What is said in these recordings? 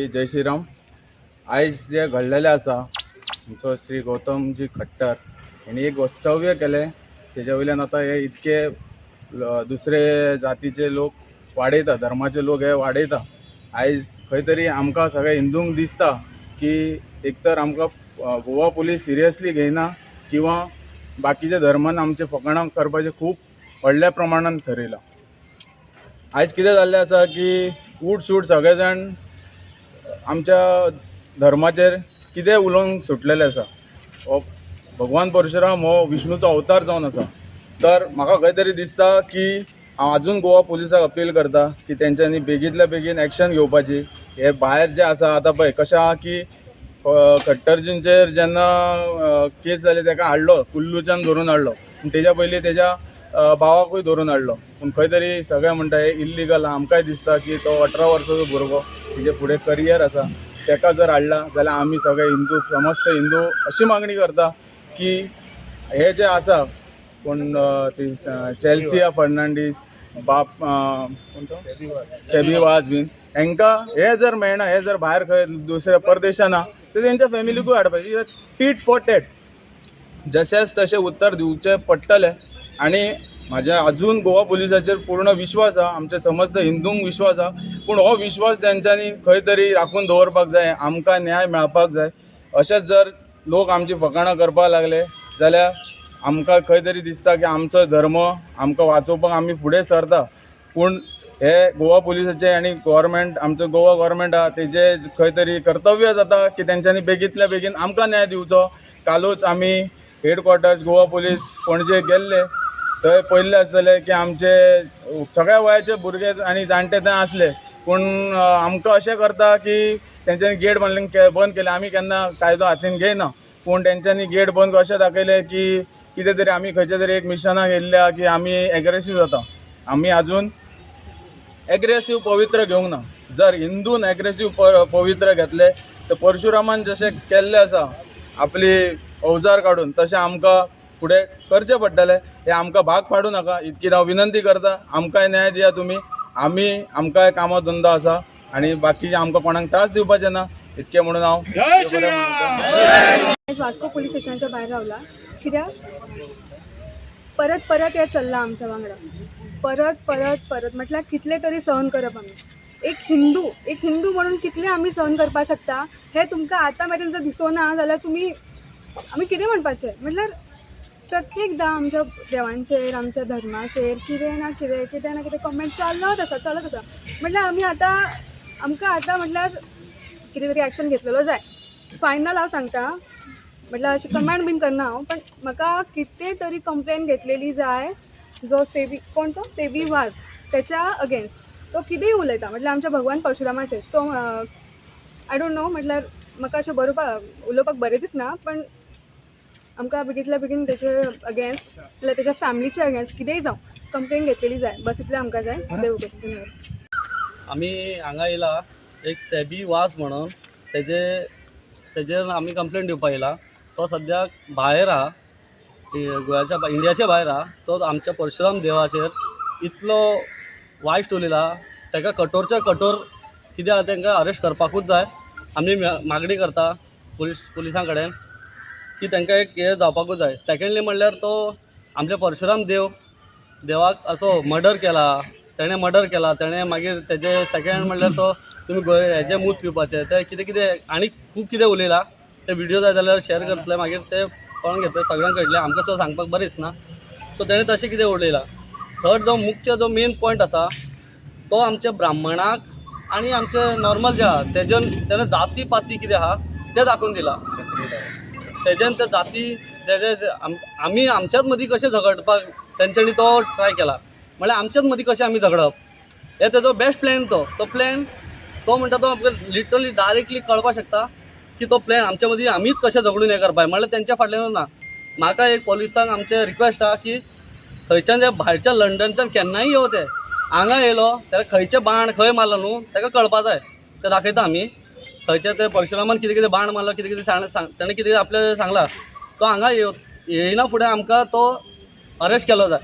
जय श्रीराम. आयज जे घडलेलें आसा, आमचो श्री गौतमजी खट्टर हेणी एक वक्तव्य केलें, तेज्या वयल्यान आतां हे इतके दुसरे जातीचे लोक वाडयता, धर्माचे लोक हे वाडयता. आयज खंय तरी आमकां सगळ्या हिंदूंक दिसता की एक तर आमकां गोवा पुलीस सिरियसली घेयना किंवा बाकीच्या धर्मान आमचे फकाणां करपाचें खूब व्हडल्या प्रमाणान थरयलां. आयज कितें जाल्लें आसा की उठ सूट सगळे जाण आमच्या धर्माचेर कितें उलोवंक सुटलेले आसा. हो भगवान परशुराम हो विष्णूचो अवतार जावन आसा. तर म्हाका खंय तरी दिसता की हांव अजून गोवा पुलिसाक अपील करता की तेंच्यांनी बेगींतल्या बेगीन एक्शन घेवपाची. हे भायर जे आसा, आतां पळय कशें आहा की खट्टरजींचेर जेन्ना केस जाली, तेका हाडलो, कुल्लूच्यान धरून हाडलो, पूण तेज्या पयलीं तेज्या भावाकूय धरून हाडलो. पूण खंय तरी सगळे म्हणटा हे इल्लिगल. आमकांय दिसता की तो 18 वर्साचो भुरगो, तेजे फुडें करियर आसा. तेका जर हाडला जाल्यार आमी सगळे हिंदू, समस्त हिंदू अशी मागणी करता की हे जे आसा कोण ती चेल्सिया फर्नांडीस, बाप कोण तो सेबी वाज बीन, हेंकां हे जर मेळना, हे जर भायर खंय दुसऱ्या परदेशान आहा, ते तेंच्या फॅमिलीकूय हाडपाचें. टीट फॉर टॅट, जशेंच तशें उत्तर दिवचें पडटलें. आनी म्हाज्या अजून गोवा पुलिसाचेर पूर्ण विश्वास आहा, आमच्या समस्त हिंदूंक विश्वास आहा, पूण हो विश्वास तेंच्यांनी खंय तरी राखून दवरपाक जाय. आमकां न्याय मेळपाक जाय. अशेंच जर लोक आमची फकाणां करपाक लागले जाल्यार आमकां खंय तरी दिसता की आमचो धर्म आमकां वाचोवपाक आमी फुडें सरता. पूण हे गोवा पुलिसाचे आनी गोवोरमेंट, आमचो गोवा गोवोरमेंट आहा, तेजे खंय तरी कर्तव्य जाता की तेंच्यांनी बेगींतल्या बेगीन आमकां न्याय दिवचो. कालूच आमी हेडक्वॉर्टर्स गोवा पुलीस पणजे गेल्ले. थंय पळयल्लें आसतलें की आमचे सगळ्या वयाचे भुरगे आनी जाणटे थंय आसले. पूण आमकां अशें करता की तेंच्यांनी गेट बंद केलें. आमी केन्ना कायदो हातीन घेयना, पूण तेंच्यांनी गेट बंद अशें दाखयलें की कितें तरी आमी खंयच्या तरी एक मिशनाक येयल्ल्या की आमी एग्रेसीव जाता. आमी आजून एग्रेसीव पवित्र घेवंक ना. जर हिंदून एग्रेसीव पवित्र घेतले तर परशुरामान जशें केल्लें आसा आपली अवजार काडून, तशें आमकां फुडें करचें पडटलें. हें आमकां भाग पाडूं नाका इतकी हांव विनंती करता. आमकांय न्याय दिया तुमी. आमी आमकांय कामां धंदो आसा आनी बाकीचे आमकां कोणाक त्रास दिवपाचे ना. इतकें म्हणून हांव बरें म्हणटा. आयज वास्को पुलीस स्टेशनाच्या भायर रावला कित्याक परत परत हें चल्लां आमच्या वांगडा, परत परत परत. म्हटल्यार कितले तरी सहन करप आमी? एक हिंदू, एक हिंदू म्हणून कितले आमी सहन करपाक शकता, हें तुमकां आतां मेरेन जर दिसोना जाल्यार तुमी आमी कितें म्हणपाचें? म्हटल्यार प्रत्येकदां आमच्या देवांचेर, आमच्या धर्माचेर कितें ना कितें, कितें ना कितें कमेंट चालत आसा, चालत आसा. म्हटल्यार आमी आतां, आमकां आतां म्हटल्यार कितें तरी एक्शन घेतलेलो जाय. फायनल हांव सांगता, म्हटल्यार अशें कमेंट बीन करना हांव, पण म्हाका कितें तरी कंप्लेन घेतलेली जाय. जो सेवी, कोण तो सेवी वाज, त्याच्या अगेन्स्ट तो कितेंय उलयता, म्हटल्यार आमच्या भगवान परशुरामाचेर तो, I don't know. म्हटल्यार म्हाका अशें बरोवपाक उलोवपाक बरें दिसना, पण आमकां बेगींतल्या बेगीन तेचे अगेन्स्ट, म्हटल्यार तेच्या फॅमिलीच्या अगेन्स्ट कितेंय जावं, कंप्लेन घेतलेली जाय. बस, इतलें आमकां जाय. देव करूं, धन्यवाद. आमी हांगा येयला एक सेबी वास म्हणून, तेजेर आमी कंप्लेन दिवपाक येयला. तो सद्याक भायर आहा, गोंयाच्या, इंडियाच्या भायर आहा. तो आमच्या परशुराम देवाचेर इतलो वायट उलयला. ताका कठोरच्या कठोर कितें आहा, तांकां अरेस्ट करपाकूच जाय. आमी मागणी करता पुलिसां कडेन की तांकां एक हें जावपाकूच जाय. सेकेंडली म्हणल्यार तो आमच्या परशुराम देवाक असो मर्डर केला तेणें, मर्डर केला तेणें. मागीर तेजे सेकेंड म्हणल्यार तो तुमी गोंय हेजे मूत पिवपाचें, ते कितें कितें आनी खूब कितें उलयला. ते व्हिडियो जाय जाल्यार शेअर करतले, मागीर ते पळोवन घेतले, सगळ्यांक कळटलें. आमकां सुद्दां सांगपाक बरें दिसना. सो तेणें तशें कितें उलयलां. थर्ड, जो मुख्य, जो मेन पॉयंट आसा, तो आमच्या ब्राह्मणाक आनी आमचे नॉर्मल जे आहा, तेजेन तेणें जाती पाती कितें आहा तें दाखोवन दिलां. तेज्यान ते जाती तेजे आमी आमच्याच मदीं कशें झगडपाक तेंच्यांनी तो ट्राय केला. म्हणल्यार आमच्याच मदीं कशें आमी झगडप हे तेजो बेस्ट प्लॅन. तो तो प्लॅन तो म्हणटा, तो आमकां लिटरली डायरेक्टली कळपाक शकता की तो प्लॅन आमच्या मदीं आमीच कशें झगडून हें करपाक. म्हणल्यार तेंच्या फाटल्यान ना. म्हाका एक पोलिसांक आमचें रिक्वेस्ट आहा की थंयच्यान जे भायरच्या लंडनच्यान केन्नाय येवं, ते हांगा येयलो जाल्यार खंयचे बाण खंय मारलो न्हू, ताका कळपा जाय. ते दाखयता आमी खंयचे ते परशुरामान कितें कितें बाण मारलो, कितें कितें सांग सांग तेणें कितें आपलें सांगलां. तो हांगा येयना फुडें आमकां तो अरेस्ट केलो जाय.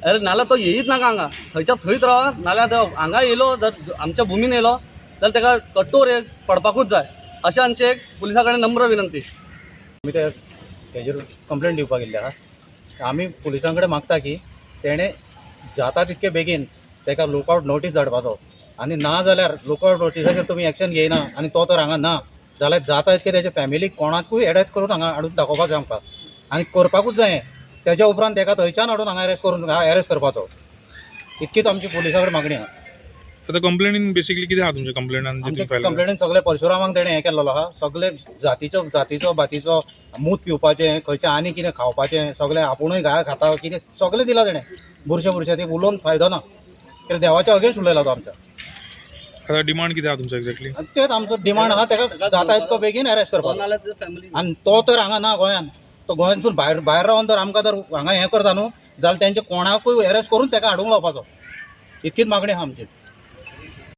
अरे, नाल्यार तो येयीच नाका हांगा, थंयच्या थंयच रावा. नाल्यार तो हांगा येयलो, जर आमच्या भुमीन येयलो जाल्यार. जाल्यार ताका कठोर हे पडपाकूच जाय, अशें आमचें एक पुलिसां कडेन नम्र विनंती. आमी ते तेजेर कंप्लेन दिवपाक गेल्ले आहा. आमी पुलिसां कडेन मागता की तेणें जाता तितके बेगीन तेका लुकआवट नोटीस धाडपाचो आनी ना जाल्यार लुकआवट नोटिसाचेर तुमी एक्शन घेयना आनी तो तर हांगा ना जाल्यार जाता तितके तेजे फॅमिलीक कोणाकूय एडॅच करून हांगा हाडून दाखोवपाक जाय आमकां आनी करपाकूच जाय. तेज्या उपरांत तेका थंयच्यान हाडून हांगा अरेस्ट करून एरेस्ट करपाचो, इतकीच आमची पुलिसां कडेन मागणी आहा. आतां कंप्लेनीन बेसिकली कितें आहा तुमच्या कंप्लेनान जे आमच्या तुमी फायल केला? कंप्लेनीन सगळे परशुरामाक तेणें हें केल्लो आहा, सगळे जातीचो जातीचो बातीचो मूत पिवपाचें, खंयचें आनी कितें खावपाचें, सगळें आपुणूय गाय खाता कितें सगळें दिलां तेणें. बुरशें बुरशें तें उलोवन फायदो ना, कित्याक देवाच्या अगेन्स्ट उलयला तो आमच्या. आतां डिमांड कितें आहा तुमचो एक्झॅक्टली? आनी तेच आमचो डिमांड आहा, तेका जाता इतको बेगीन अरेस्ट तो करपाचो. नाल्यार तेजे फॅमिली आनी तो तर हांगा ना गोंयान, तो गोंयांतसून भायर भायर रावन तर आमकां तर हांगा हें करता न्हू जाल्यार तेंचे कोणाकूय अरेस्ट करून तेका हाडूंक लावपाचो, इतकीच मागणी आहा आमची.